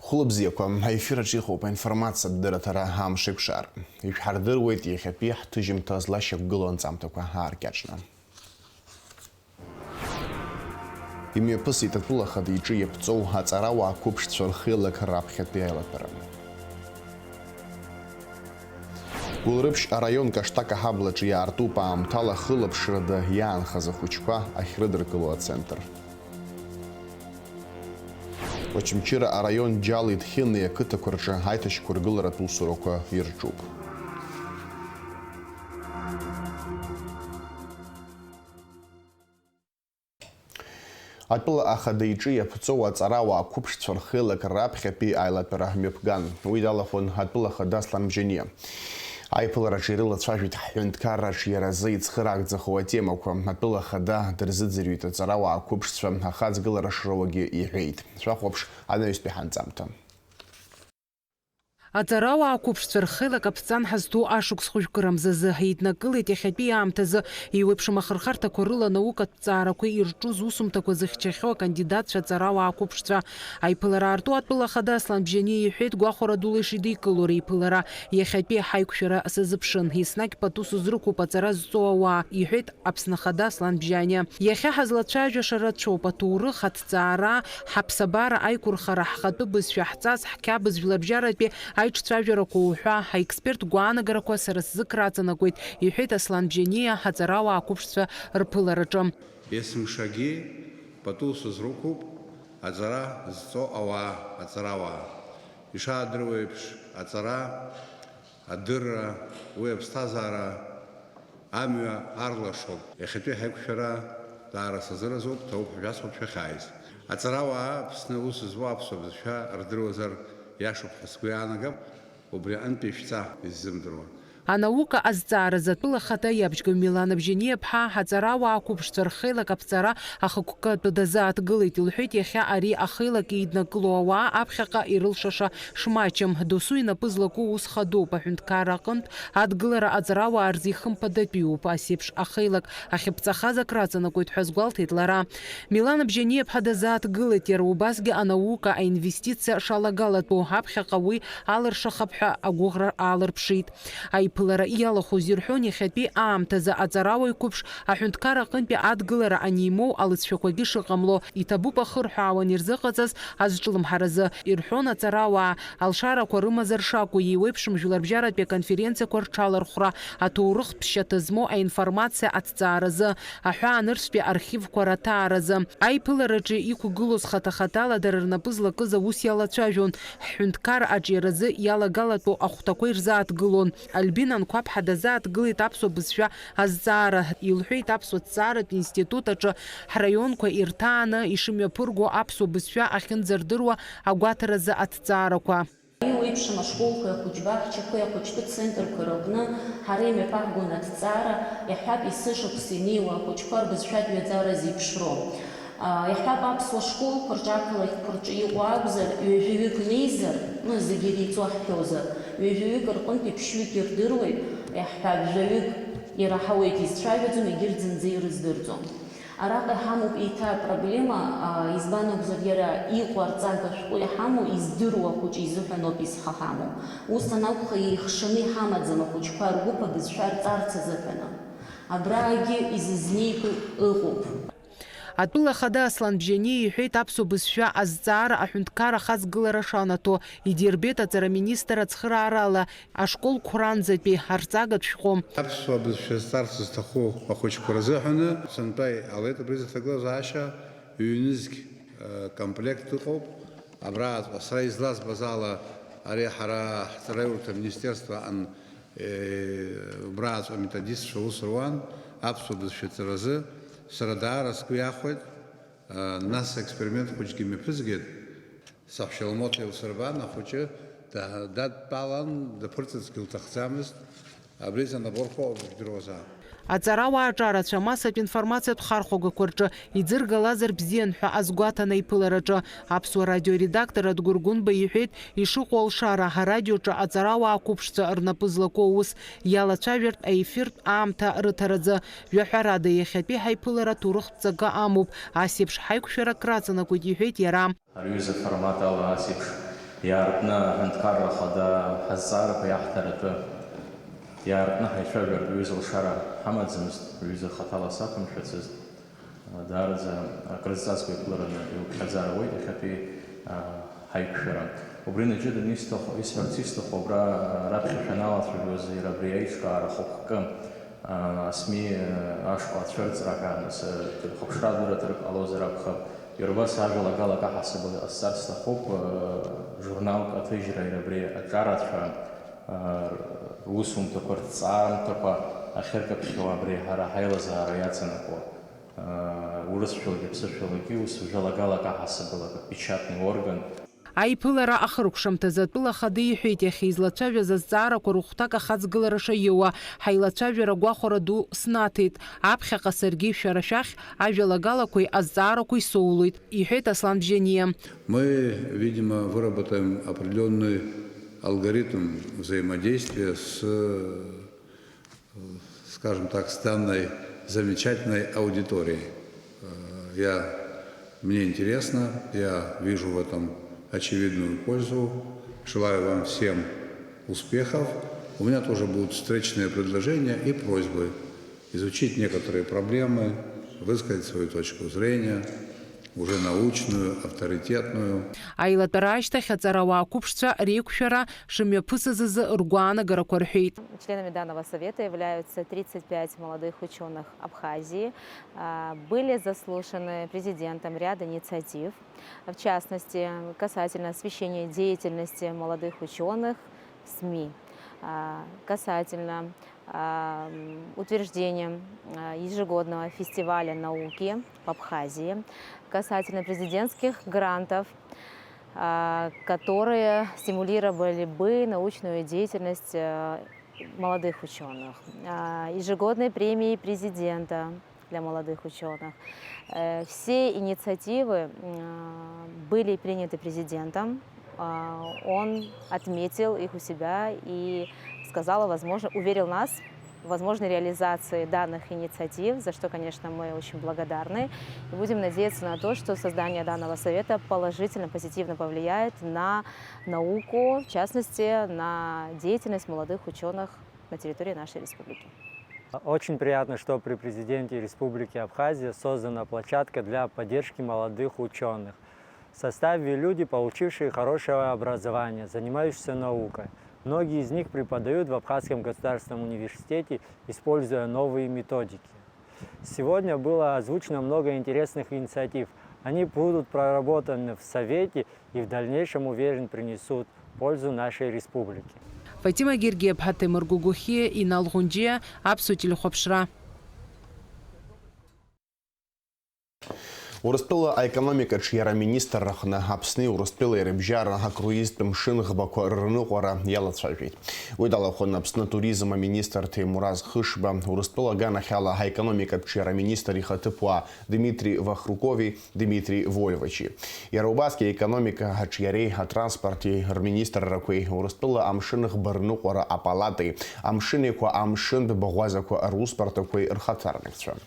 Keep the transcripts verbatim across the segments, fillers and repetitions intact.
Хәылбзиақәа, аефир аҿы иҟоуп аинформациатә дырраҭара «Амш еиқәшар». Ишәҳардыруеит иахьатәи ҳҭыжьымҭа злашьақәгылоу анҵамҭақәа ааркьаҿны. Имҩаԥысит атәыла ахада иҿы иаԥҵоу аҵарауаа қәыԥшцәа рхеилак раԥхьатәи аилатәара. Гәылрыԥшь араион Каштак аҳаблаҿы иаартуп аамҭала хылаԥшрада иаанхаз ахәыҷқәа ахьрыдыркыло ацентр. Очамчыра араион Џьали Ҭхьыни ақыҭақәа рҿы аиҭашьақәыргыларатә усурақәа ирҿуп. Атәыла ахада иҿы иаԥҵоу аҵарауаа қәыԥшцәа рхеилак раԥхьатәи аилатәара мҩаԥган. Уи далахәын атәыла ахада Аслан Бжьаниа. Аиԥылараҿы ирылацәажәеит ҳҳәынҭқарраҿ иара азы ицхыраагӡахо атемақәа. Атәыла ахада дырзыӡырҩит аҵарауаа қәыԥшцәа ахаҵгылара шроуагьы иҳәеит. Шәахәаԥш анаҩстәи ҳанҵамҭа. Аҵарауаа қәыԥшцәа рхеилак аԥҵан ҳазҭоу ашықәс хәыжәкырамзазы еиднакылеит иахьатәи аамҭазы еиуеиԥшым ахырхарҭақәа рыла анаукатә ҭҵаарақәа ирҿу зусумҭақәа зыхьчахьоу акандидатцәа аҵарауаа қәыԥшцәа. Аиԥылара аарту атәыла ахада Аслан Бжьаниа иҳәеит, гәахәара дула ишидикыло реиԥылара иахьатәи ҳаиқәшәара сазыԥшын, еснагь пату сызрықәуп аҵара зҵоу ауаа, иҳәеит Аԥсны Ахада Аслан Бжьаниа. Иахьа ҳазлацәажәаша рацәоуп аҭоурых, аҭҵаара, ҳаԥсабара аиқәырхара, ҳхатәы бызшәа, ҳҵас, ҳқьабз, жәларбжьаратәи аиҿцәажәарақәа уҳәа, аекспертә гәаанагарақәа сара сзы краҵанакуеит, иҳәеит Аслан Бжьаниа аҵарауаа қәыԥшцәа рԥылараҿы. Есымшагьы пату сызрықәуп аҵара зҵо ауаа, аҵарауаа. Ишаадыруа еиԥш, аҵара, адырра, уи аԥсҭазаара амҩа арлашоуп. Иахьатәи ҳаиқәшәара даара сазыразуп, ҭабуп ҳәа шәасҳәап шәахьааиз. Аҵарауаа Аԥсны аус зуа аԥсуа бызшәа рдыруазар иашоуп ҳәа сгәы иаанагап, убри аҟынтәи шәҵа иззымдыруа. Анаука азҵааразы атәыла ахада иабжьгаҩ Милана Бжьаниа-ԥҳа аҵарауаа қәыԥшцәа рхеилак аԥҵара ахықәкы атәы дазааҭгылеит, илҳәеит, иахьа ари ахеилак еиднакыло ауаа аԥхьаҟа ирылшаша шмаҷым, досу инапы злаку ус хадоуп, аҳәынҭқарра аҟынтә адгылара аҵарауаа рзы ихымԥадатәиуп, ас еиԥш ахеилак ахьыԥҵахаз акраҵанакуеит ҳәа азгәалҭеит лара. Милана Бжьаниа-ԥҳа дазааҭгылеит иара убасгьы анаука, аинвестициа шалагалатәу, аԥхьаҟа уи алыршахап ҳәа агәыӷра аалырԥшит. Аиԥылара иалахәыз ирҳәон, иахьатәи аамҭазы аҵарауаҩ қәыԥш аҳәынҭқар аҟынтәи адгылара анимоу алыҵшәақәагьы шыҟамло, иҭабуп ахырҳәаауан ирзыҟаҵаз азҿлымҳаразы, ирҳәон аҵарауаа, алшарақәа рымазар шакәу, еиуеиԥшым жәларбжьаратәи аконференциақәа рҽалархәра, аҭоурыхтә шьаҭа змоу аинформациа аҭҵааразы, аҳәаанырцәтәи архивқәа раҭааразы. Аиԥылараҿы иқәгылоз хаҭа-хаҭала дара рнапы злакыз аус иалацәажәон, ҳҳәынҭқар аҿиаразы иалагалатәу ахәҭақәа ирзааҭгылон. Альбина Анқәаԥҳа дазааҭгылеит аԥсуа бызшәа азҵаара, илҳәеит Аԥсуа ҭҵааратә институт аҿы ҳраионқәа ирҭааны ишымҩаԥырго аԥсуа бызшәа ахьынӡардыруа агәаҭаразы аҭҵаарақәа. Еиуеиԥшым ашколқәеи ахәыҷбаҳчақәеи ахәыҷтәы центрқәеи рыҟны ҳара имҩаԥаҳгон аҭҵаара, иаҳҳәап, есышықәса инеиуа ахәыҷқәа рбызшәатә ҩаӡара зеиԥшроу. Иаҳҳәап, аԥсуа школқәа рҿы, ақалақьқәа рҿы иҟоу акәзар, ҩажәаҩык неизар, ну, зегьы иреиҵо ҳҳәозар, ҩажәаҩык рҟынтәи ԥшьҩык ирдыруеит, иаҳҳәап, жәаҩык ираҳауеит, изцәажәаӡом, егьырҭ зынӡа ирыздырӡом. Араҟа иҳамоуп еиҭа апроблема, а, избан акәзар, иара иҟоу арҵага шәҟәы иҳамоу, издыруа ахәыҷы изыҳәаноуп изҳаҳамоу. Ус анакәха, еихшаны иҳамаӡам ахәыҷқәа ргәыԥ абызшәа рҵарц азыҳәаны. Абраагьы изызнеиго ыҟоуп. Атәыла ахада Аслан Бжьаниа иҳәеит, аԥсуа бызшәа азҵаара аҳәынҭқар ахаҵгылара шанаҭо, идирбеит аҵараминистр ацхыраарала ашкол қәранӡатәи арҵагатә шәҟәы. Аԥсуа бызшәа зҵарц зҭаху ахәыҷқәа рзыҳәаны сынтәа иҟалеит абри зыҭагылазаашьа, ҩнызқь, э, комплект ыҟоуп. Абраҟаҵәҟьа сара излазбаз ала, ари ҳара ҳҵараиурҭа аминистерство аҟны, э, убраҟаҵәҟьа методистцәа аус руан аԥсуа бызшәа ҵаразы. Сара даара сгәы иахәеит, э, нас аексперимент хәыҷгьы мҩаԥызгеит. Саҳәшьа Ламоҭа илсырбан, ахәыҷы да-, дадтәалан, даԥырҵырцгьы лҭахӡамызт. Абри занаборхо жәдыруазаап. Аҵарауаа аҿарацәа амассатә информациатә хархәагақәа рҿы иӡыргалазар бзиан ҳәа азгәаҭан аиԥылараҿы. Аԥсуа радио редактор Адгәыр Гәынба иҳәеит, ишыҟоу алшара, арадиоҿы аҵарауаа қәыԥшцәа рнапы злаку аус иалацәажәартә аефиртә аамҭа рыҭараӡы. Жәаҳәарада, иахьатәи ҳаиԥылара ҭоурыхтә ҵакы амоуп, ас еиԥш ҳаиқәшәара краҵанакуеит, иҳәеит иара. Ари аҩыза аформат ала ас еиԥш Иаартны аҳәынҭқарра ахада ҳазҵаарақәа иаҳҭар атәы, иаартны ҳаицәажәартә ҩыза лшара ҳамаӡамызт, ҩыза хаҭала сақәымшәацызт. Даараӡа акрызҵазкуа иԥылараны иуԥхьаӡар ауеит иахьатәи, а, ҳаиқәшәара. Убри наҷыданы исҭаху, исҳәарц исҭаху, абра, а, раԥхьа шәаналацәажәоз, иара абри аиҿкаара хықәкы, а, асми, а, ашҟа ацәырҵра ҳәа, нас, а, хәаԥшра адырраҭара ҟалозар акәхап. Иара убас ажәалагалак аҳасабала иҟасҵар сҭахуп, а, журналк аҭыжьра, иара абри аҿарацәа, а, русумҭақәа, рҭҵаарамҭақәа ахьыркаԥхьауа абри ҳара ҳаилазаара иаҵанакуа. Урысшәалагьы аԥсышәалагьы ус жәалагалак аҳасабалак, печатный орган. Аиԥылара ахыркәшамҭазы атәыла ахада иҳәеит, иахьизлацәажәаз азҵаарақәа рыхәҭак ахаҵгылара шаиуа, ҳаилацәажәара гәахәара ду снаҭеит, аԥхьаҟа саргьы шәара шәахь ажәалагалақәеи азҵаарақәеи соулоит, иҳәеит Аслан Бжьаниа. Мы, видимо, выработаем определённый алгоритм взаимодействия с, скажем так, с данной замечательной аудиторией. Э, я, мне интересно, я вижу в этом очевидную пользу. Желаю вам всем успехов. У меня тоже будут встречные предложения и просьбы изучить некоторые проблемы, высказать свою точку зрения, уже научную, авторитетную. Аилатәара ашьҭахь аҵарауаа қәыԥшцәа реиқәшәара шымҩаԥысыз азы ргәаанагарақәа рҳәеит. Членами данного совета являются тридцать пять молодых учёных Абхазии. А, были заслушаны президентом ряд инициатив, в частности, касательно освещения деятельности молодых учёных в СМИ, а, касательно, а, м, утверждения, а, ежегодного фестиваля науки в Абхазии, касательно президентских грантов, а, которые стимулировали бы научную деятельность, а, молодых учёных, а, ежегодной премии президента для молодых учёных. Э, все инициативы, м, были приняты президентом. А, он отметил их у себя и сказал о возможно-, уверил нас в возможной реализации данных инициатив, за что, конечно, мы очень благодарны. И будем надеяться на то, что создание данного совета положительно, позитивно повлияет на науку, в частности, на деятельность молодых учёных на территории нашей республики. Очень приятно, что при президенте Республики Абхазия создана площадка для поддержки молодых учёных. В составе люди, получившие хорошее образование, занимающиеся наукой. Многие из них преподают в Абхазском государственном университете, используя новые методики. Сегодня было озвучено много интересных инициатив. Они будут проработаны в Совете и в дальнейшем, уверен, принесут пользу нашей республике. Фатима Гергиаԥҳа, Ҭемыр Гогохиа, Инал Ӷәынџьиа, Аԥсуа телехәаԥшра. Урыстәыла аекономикаҿиара аминистрраҟны Аԥсни Урыстәылеи рыбжьара акруизтә мшынӷбақәа рырныҟәара иалацәажәеит. Уи далахәын Аԥсны атуризм аминистр Ҭемураз Хышба, Урыстәыла аганахьала аекономикатә ҿиара аминистр ихаҭыԥуаа Дмитри Вахрукови Дмитри Вольвачи. Иара убасгьы аекономика аҿиареи атранспорти рминистррақәеи Урыстәыла амшын ӷба рныҟәара апалатеи Амшын Еиқәа амшынтә баӷәазақәа русбарҭақәеи рхаҭарнакцәа.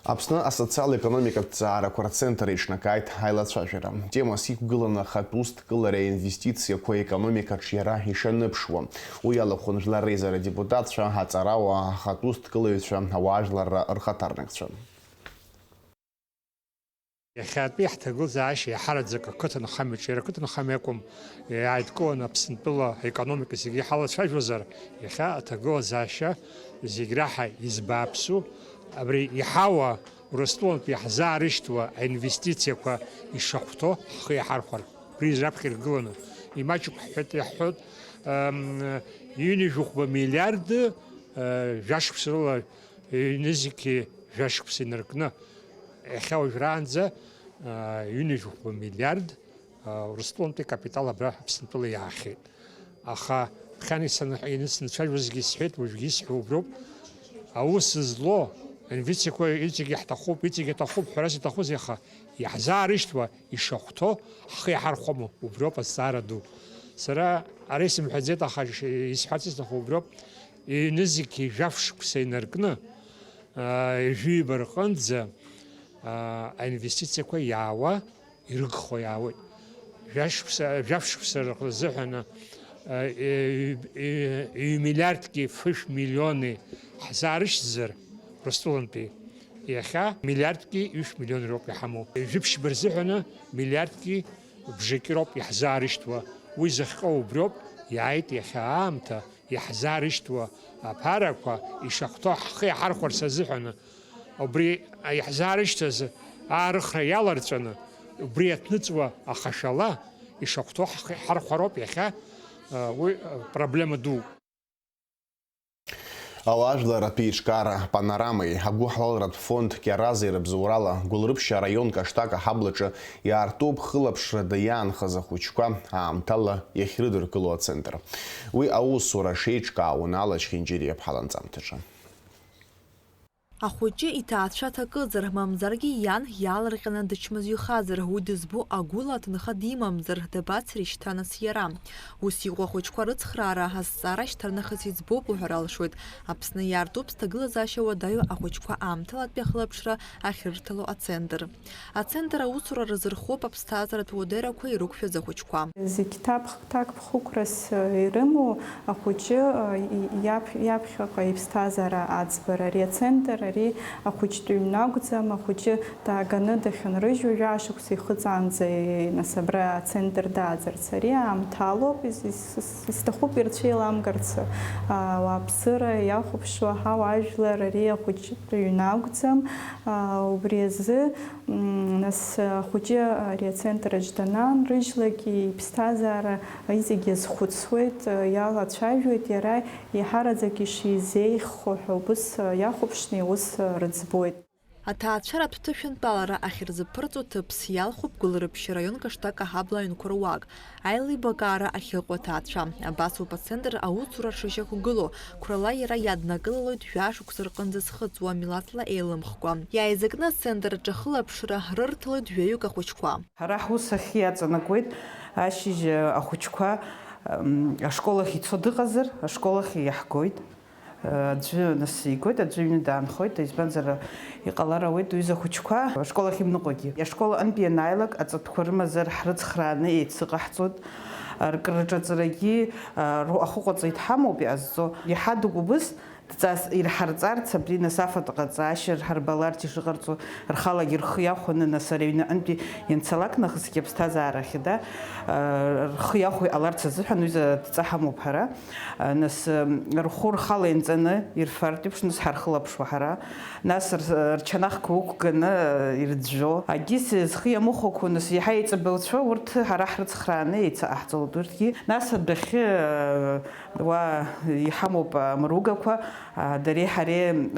Аԥсны асоциал-економикатә ҭҵаарақәа рцентр еиҿнакааит аилацәажәара. Темас иқәгыланы ахатә ус дкылареи аинвестициақәеи аекономикаҿ иара ишаныԥшуа. Уи иалахәын жәлар реизара адепутатцәа, аҵарауаа, ахатә ус дкылаҩцәа, ауаажәларра рхаҭарнакцәа. Иахьатәи ҳҭагылазаашьа иаҳараӡак ақыҭанхамҩаҿы, иара ақыҭанхамҩа акәым, иааидкыланы Аԥсынтәыла аекономика зегьы иҳалацәажәозар, иахьа аҭагылазаашьа зегь раҳа избааԥсу, абри иҳауа, Урыстәылантә иаҳзаарышьҭуа аинвестициақәа ишахәҭоу ҳхы иаҳархәар, убри раԥхьа иргыланы, имаҷуп ҳҳәеит, иаҳҳәоит, ам, ҩынҩажәи хәба миллиард, а, жәашықәса рыла ҩнызқьи жәашықәса инаркны, иахьа уажәраанӡа, а, ҩынҩажәи хәба миллиард, а, Урыстәылантәи капитал абра Аԥсынтәыла иаахьеит. Аха ԥхьан исаны-, исанцәажәозгьы исҳәеит, уажәгьы исҳәо уброуп. Аус злоу, аинвестициақәа иҵегьы ҳҭахуп, иҵегьы аҭахуп ҳәарас иҭахузеи, аха иаҳзаарышьҭуа, ишахәҭоу ҳхы иаҳархәома, уброуп азҵаара ду. Сара ара исымҳәаӡеит, аха иш-, исҳәарц исҭаху уброуп. Ҩнызқьи жәаф шықәса инаркны, аа, ҩажәиба рҟынӡа, аа, аинвестициақәа иаауа, ирыгхо иаауеит. Жәашықәса, жәаф шықәса рзыҳәаны, э, э, э, ҩ-миллиардки фышә миллиони ҳзаарышьҭзар, Урыстәылантәи иахьа миллиардки ҩышә миллион роуп иҳамоу. Жәиԥшьба рзыҳәаны миллиардки бжаки роуп иаҳзаарышьҭуа. Уи зыхҟьо убриоуп, иааит иахьа аамҭа, иаҳзаарышьҭуа аԥарақәа ишахәҭоу ҳхы иаҳархәарц азыҳәаны, убри иаҳзаарышьҭыз аарыхра иаларҵәаны, убри иаҭныҵуа ахашәала ишахәҭоу ҳхы иҳархәароуп иахьа, уи проблема дууп. Ауаажәларратә еиҿкаара Панорамеи агәыҳалалратә фонд Кьарази рыбзоурала Гәылрыԥшь араион Каштак аҳаблаҿы иаартуп хылаԥшрада иаанхаз ахәыҷқәа аамҭала иахьрыдыркыло ацентр. Уи аусура шеиҿкаау Наала Чхинџьириа ԥҳаланҵамҭаҿы. Ахәыҷы иҭаацәа ҭакызар, мамзаргьы иан иаалырҟьаны дычмазаҩхазар, уи дызбо агәыла аҭынха димамзар, дабацари шьҭа нас иара? Ус иҟоу ахәыҷқәа рыцхраара азҵаара шьҭарнахыс иӡбоуп уҳәар алшоит. Аԥсны иаартуп зҭагылазаашьа уадаҩу ахәыҷқәа аамҭалатәи ахылаԥшра ахьрырҭало ацентр. Ацентр аусура рзырхоуп аԥсҭазааратә уадаҩрақәа ирықәшәаз ахәыҷқәа. Зегь ҭакԥхықәрас ирымоу ахәыҷы иаԥхьаҟа иԥсҭазаара аӡбара. Ари ацентр, ари ахәыҷтәы ҩны акәӡам, ахәыҷы дааганы дахьынрыжьуа, жәа-шықәса ихыҵаанӡа, нас абра ацентр дааӡарц. Ари аамҭалоуп, исҭахуп ирцәеиламгарц ауааԥсыра иахәаԥшуа ҳауаажәлар, ари ахәыҷтәы ҩны акәӡам. Убри азы, нас, ахәыҷы ари ацентр аҿы данаанрыжьлак, иԥсҭазаара зегьы азхәыцуеит, иалацәажәоит, иара еиҳараӡак ишизеиӷьхо ҳәа убыс иахәаԥшны иус рыӡбоит. Аҭаацәаратә ҭышәынтәалара ахьырзыԥырҵо ҭыԥс иалхуп Гәылрыԥшь араион Каштак аҳабла аҩнқәа руак. Аилибакаара ахьыҟоу аҭаацәа. Абас ауп ацентр аусура шышьақәгылоу. Қәрала иара иаднакылалоит жәа-шықәса рҟынӡа зхыҵуа милаҭла еилымхкәа. Иааизакны ацентр аҿы ахылаԥшра рырҭалоит жәаҩык ахәыҷқәа. Ҳара ҳус ахь иаҵанакуеит ашьыжь ахәыҷқәа ашкол ахь ицо дыҟазар, ашкол ахь иаҳгоит. Аӡәы нас игоит, аӡәы аҩны даанхоит, избанзар, иҟалар ауеит уҩыза хәыҷқәа ашкол ахь имныҟәогьы. Ашкол аҟынтә ианааилак, аҵатәқәа рымазар, ҳрыцхрааны еицыҟаҳҵоит. Ркрырҿаҵарагьы ахәыҟаҵаҩ дҳамоуп иҟазҵо. Иҳадуп убыс, дҵас ирҳарҵарц, абри нас афатә ҟаҵашьа ҳарбаларц ишыҟарҵо, рхалагьы рхы иахәаны, нас ари аҩны аҟынтәи ианцалак нахысгьы аԥсҭазаарахь, да, рхы иахәо иҟаларц азыҳәан уҩыза адҵа ҳамоуп ҳара. Нас, рхәы рхала ианҵаны ирфартә еиԥш, нас ҳархылаԥшуа ҳара. Нас р-, рчанахқәа ықәганы ирӡәӡәо. Агьыс зхы иамыхәақәо, нас иаҳа еиҵбы лцәо, урҭ ҳара ҳрыцхрааны еицаҟаҳҵалоит урҭгьы. Нас адәахьы, уа иҳамоуп амругақәа, дареи ҳареи,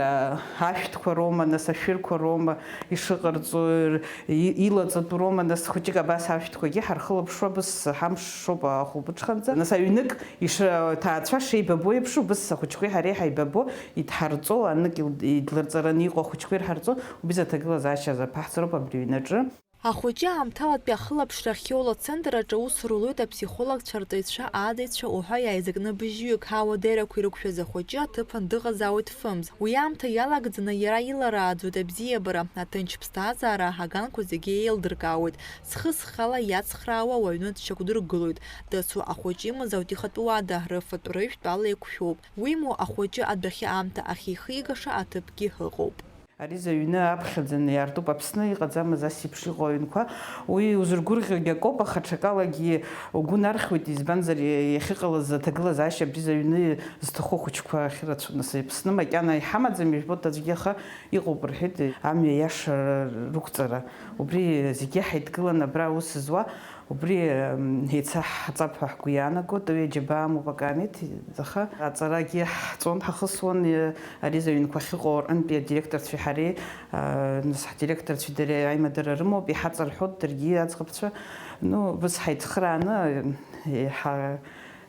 ашәҭқәа роума, нас ашәырқәа роума ишыҟарҵо, р-, и-, илаҵатәу роума, нас хәыҷык абас ашәҭқәагьы ҳархылаԥшуа, абас ҳамш шоуп ахәылбыҽханӡа. Нас аҩнык ишаҭаацәа шеибабо еиԥш, убыс ахәыҷқәеи ҳареи ҳаибабо, идҳарҵо, анык ил-, идлырҵараны иҟоу ахәыҷқәа ирҳарҵо, убыс аҭагылазаашьа азаԥаҳҵароуп абри аҩнаҿы. Ахәыҷы аамҭалатәи ахылаԥшра ахьиоуло ацентр аҿы аус рулоит аԥсихологцәа, рҵаҩцәа, адаҩцәа уҳәа иааизакны быжьҩык. Ауадаҩрақәа ирықәшәаз ахәыҷы аҭыԥан дыҟазаауеит фымз. Уи аамҭа иалагӡаны иара иларааӡоит абзиабара, аҭынч ԥсҭазаара, аганқәа зегьы еилдыркаауеит. Зхы-зхала иацхраауа уаҩны дшьақәдыргылоит. Дасу ахәыҷы имаз ауҭихатә уада, рыфатә-рыжәтә ала еиқәшәоуп. Уимоу, ахәыҷы адәахьы аамҭа ахьихигаша аҭыԥгьы ыҟоуп. Ари зыҩны аԥхьаӡаны иаартуп Аԥсны, иҟаӡамыз ас еиԥш иҟоу аҩнқәа. Уи узыргәырӷьогьы акоуп, аха ҽакалагьы угәы нархьуеит, избанзар, иахьыҟалаз аҭагылазаашьа абри зыҩны зҭаху ахәыҷқәа ахьырацәоу, нас, Аԥсны макьана иҳамаӡам, ижәбоит аӡәгьы, аха иҟоуп, рҳәеит, амҩа иаша рықәҵара. Убри зегьы ҳаидгылан абра аус зуа, убри, м, еицаҳҳаҵап ҳәа ҳгәы иаанагоит, уи аџьабаа амоуп акаамеҭ, аха аҵарагьы ҳҵон, ҳахысуан, е, ари зыҩнқәа ахьыҟоу рҟынтәи адиректорцәеи ҳареи, а, нас ҳдиректорцәеи дареи аимадара рымоуп, иҳаҵарҳәоит даргьы аӡӷабцәа. Ну, убас ҳаицхрааны, е, ҳа-,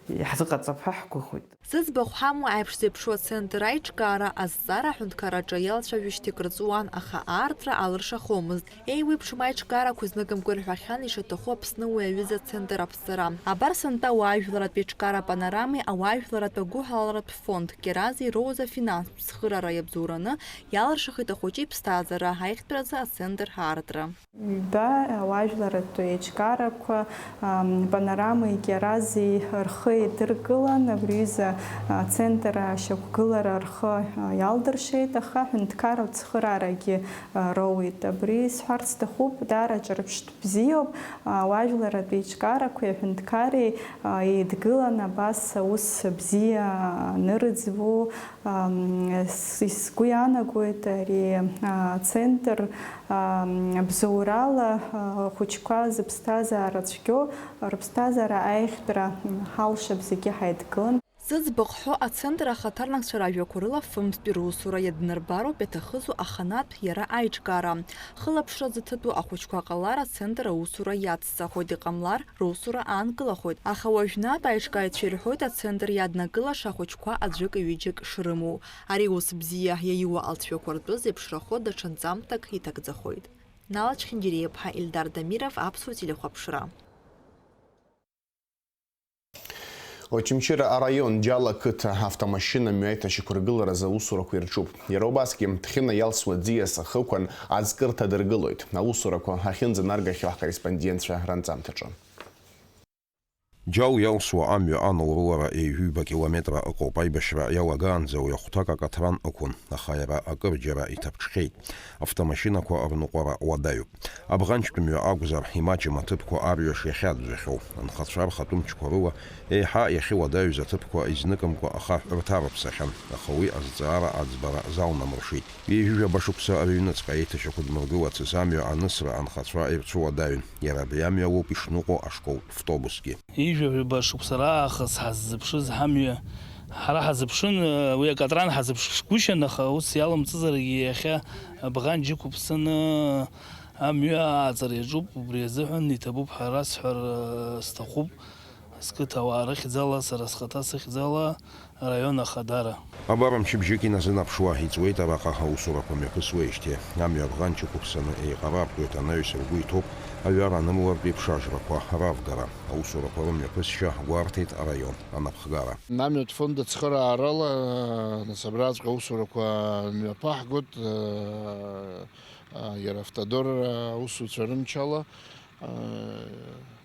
Иаҳзыҟаҵап ҳәа ҳгәыӷуеит. Зыӡбахә ҳамоу аиԥш зеиԥшу ацентр аиҿкаара азҵаара аҳәынҭқарраҿы иалацәажәо шьҭак рҵуан, аха аартра алыршахомызт. Еиуеиԥшым аиҿкаарақәа зныкымкәа ирҳәахьан ишаҭаху Аԥсны уи аҩыза ацентр аԥҵара. Абар сынтәа ауаажәларратә еиҿкаара Панорамеи ауаажәларратә агәыҳалалратә фонд Кьерази роуз афинанстә цхыраара иабзоураны иалыршахеит ахәыҷы иԥсҭазаара аиӷьтәразы ацентр аартра. Ҩба ауаажәларратә еиҿкаарақәа, ам, Панорамеи Кьерази рхы еидыркылан, абри аҩыза, а, центр ашьақәгылара рхы, а, иалдыршеит, аха аҳәынҭқарратә цхыраарагьы, а, роуеит. Абри сҳәарц сҭахуп, даара ҿырԥштә бзиоуп, а, ауаажәларратә еиҿкаарақәеи аҳәынҭқарреи, а, еидгылан абас аус бзиа анырӡбо, Ам, с-, сгәы иаанагоит ари, а, центр, ам, бзоурала, а, ахәыҷқәа зыԥсҭазаара цәгьоу, рыԥсҭазаара аиӷьтәра, м, ҳалшап зегьы ҳаидгылан. Зыӡбахә ҳәо ацентр ахаҭарнакцәа ражәақәа рыла фымзтәи русура иаднарбароуп иаҭахызу аханатә иара аиҿкаара. Хылаԥшра зыҭатәу ахәыҷқәа ҟалар ацентр аусура иацҵахоит, иҟамлар, русура аанкылахоит, аха уажәнатә аиҿкааҩцәа ирҳәоит ацентр иаднакылаша ахәыҷқәа аӡәык-ҩыџьак шрымоу. Ари ус бзиа иаиуа алҵшәақәа ртәы зеиԥшрахо даҽа нҵамҭак иҭагӡахоит. Нала Чхиндириа-иԥҳа, Ильдар Дамиров, Аԥсуа телехәаԥшра. Очамчыра араион Џьал ақыҭа автомашьына мҩа иҭашьақәыргыларазы аусурақәа ирҿуп. Иара убасгьы Ҭхьына иалсуа аӡиас ахықәан аӡкырҭа дыргылоит. Аусурақәа ахьынӡанаргахьоу ҳкорреспондентцәа ранҵамҭаҿы. Џьал иалсуа амҩа анаурылара ҩажәи ҩба километра ыҟоуп, аибашьра иалагаанӡа уи ахәҭак акаҭран ықәын, аха иара акырџьара иҭаԥҽхьеит. Автомашьынақәа рныҟәара уадаҩуп. Абӷанчтә мҩа акәзар, имаҷым аҭыԥқәа арҩаш иахьаӡәӡәахьоу. Анхацәа рхатәы мчқәа рыла еиҳа иахьыуадаҩыз аҭыԥқәа изныкымкәа ахаҳә рҭарыԥсахьан, аха уи азҵаара аӡбара залнамыршеит. Ҩажәи ҩаба шықәса рыҩныҵҟа еиҭашьақәдмыргылацыз амҩа анысра анхацәа ирцәыуадаҩын. Иара абри амҩа ауп ишныҟәо ашколтә втобусгьы. Ҩажәи ҩаба шықәса раахыс ҳаззыԥшыз ҳамҩа ҳара ҳазыԥшын, уи акатран ҳазыԥшгәышьан, аха ус иалымҵызаргьы иахьа абӷанџь ықәыԥсаны амҩа ааҵара иаҿуп, убри азыҳәан иҭабуп ҳәа расҳәар сҭахуп. Сқыҭа ауаа рыхьӡала, сара схаҭа сыхьӡала, араион ахадара. Абар мчыбжьык иназынаԥшуа иҵуеит араҟа аусурақәа мҩаԥысуеижьҭеи. Амҩа абӷанчы қәыԥсаны еиҟарартәуеит, анаҩс ргәы иҭоуп аҩара анымлартә еиԥш ажрақәа равгара. Аусурақәа рымҩаԥысшьа гәарҭеит араион анапхгара. Амҩатә фонд ацхыраарала, нас абраҵәҟьа аусурақәа мҩаԥаҳгоит, иара автодор аусуцәа рымчала.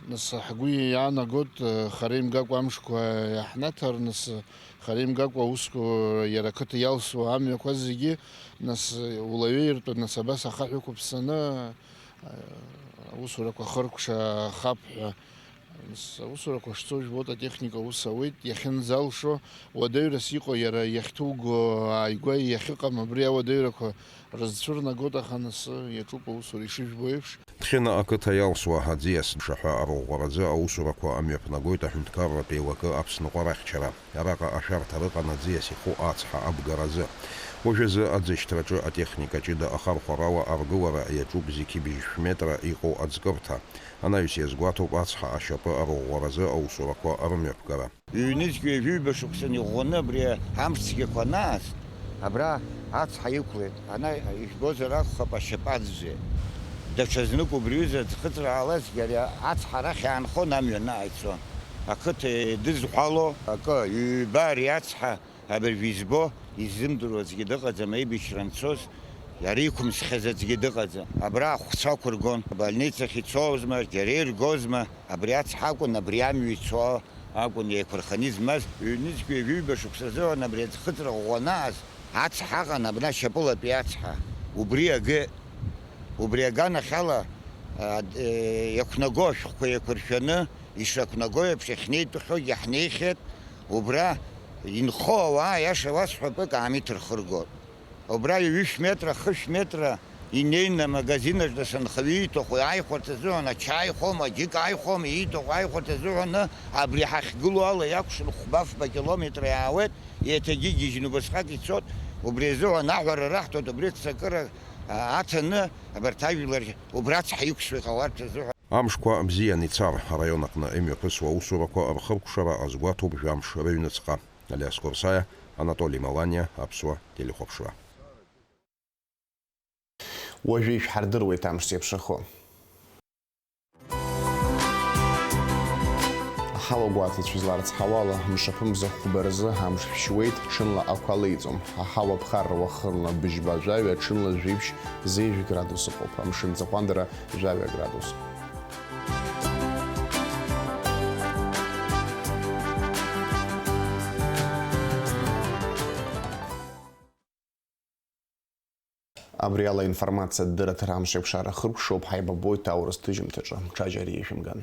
Нас ҳгәы иаанагоит, хара имгакәа амшқәа иаҳнаҭар, нас хара имгакәа аусқәа, иара ақыҭа иалсуа амҩақәа зегьы, нас улаҩеиртәуеит, нас абас ахаҳә ықәыԥсаны, аусурақәа хыркәшахап ҳәа. Нас аусурақәа шцо жәбоит, атехника аус ауеит, иахьынӡалшо, уадаҩрас иҟоу, иара иахьҭуго ааигәа иахьыҟам, абри ауадаҩрақәа рызцәырнагоит, аха нас иаҿуп аусура ишыжәбо еиԥш. Ҭхьына ақыҭа иалсуа аӡиас ԥшаҳәа арӷәӷәаразы аусурақәа амҩаԥнагоит аҳәынҭқарратә еилакы Аԥсныҟәарахьчара. Араҟа ашәарҭа рыҟан аӡиас иху ацҳа абгаразы. Уажәазы аӡышьҭраҿы атехника ҷыда ахархәарала аргылара иаҿуп зқьи бжьшә метра иҟоу аӡкырҭа. Анаҩс иазгәаҭоуп ацҳа ашьапы арӷәӷәаразы аусурақәа рымҩаԥгара. Ҩнызқь ҩажәи ҩба шықәса иӷәӷәаны абри амш цәгьақәа анааз, абра ацҳа иқәлеит. Ана, ижәбозар акәхап, ашьапы аӡәӡәеит. Даҽазнык убри аҩыза аӡхыҵра аалазгьы ари ацҳа арахь иаанхон, амҩа анаҟа ицон. Ақыҭа идызҳәало акы, ҩба ари ацҳа абыржә избо, иззымдыруа аӡәгьы дыҟаӡам, аибашьра анцоз, иара иқәымсхьаз аӡәгьы дыҟаӡам. Абра ахәцәа ақәыргон, абольницахь ицозма, џьара иргозма, абри ацҳа акәын, абри амҩа ицо акәын еиқәырханы измаз. Ҩнызқь ҩажәи ҩба шықәса азыҳәан абри аӡхыҵра ӷәӷәа анааз, ацҳа аҟан, абна ашьапылатәи ацҳа. Убри агы, убри аганахьала, а, д-, е, иақәнаго ашәҟәқәа еиқәыршәаны, ишақәнаго еиԥш иахьнеитәхьоугьы ҳнеихьеит, убра инхо ауаа, аиаша уасҳәап, акаамеҭ рхыргоит. Убра ҩышә метра, хышә метра инеины амагазин аҿы анхаҩы ииҭаху ааихәарҭа азыҳәан ачаи хома, џьык ааихәома, ииҭаху ааихәарҭа азыҳәан абри ҳахьгылоу ала иакәшан хәба-фба километра иаауеит, еиҭагьы игьежьны убасҟак ицоит, убри азыҳәан аҳәара раҳҭоит, убри ццакыра, а, аҭаны абарҭ ажәлар убра ацҳа иқәшәо иҟаларц азыҳәан. Амшқәа бзиан ицар, араион аҟны имҩаԥысуа аусурақәа рхыркәшара азгәаҭоуп жәамш рыҩныҵҟа. Алиас Қорсаиа, Анатоли Маланиа, Аԥсуа телехәаԥшра. Уажәы ишәҳардыруеит амш зеиԥшрахо. Аҳауа гәаҭеицәа изларыцҳауа ала, мшаԥымза хәба рзы амш шәшьуеит, ҽынла ақәа леиҵом. Аҳауа ԥхарра уахынла быжьба жәаҩа, ҽынла жәиԥшь зеижә градус ыҟоуп, амшын ӡаҟәандара жәаҩа градус. Абри ала информациа ддырраҭара амш еиқәшара хыркәшоуп, ҳаибабоит аурыс ҭыжьымҭаҿы, ҽаџьара ишәымган.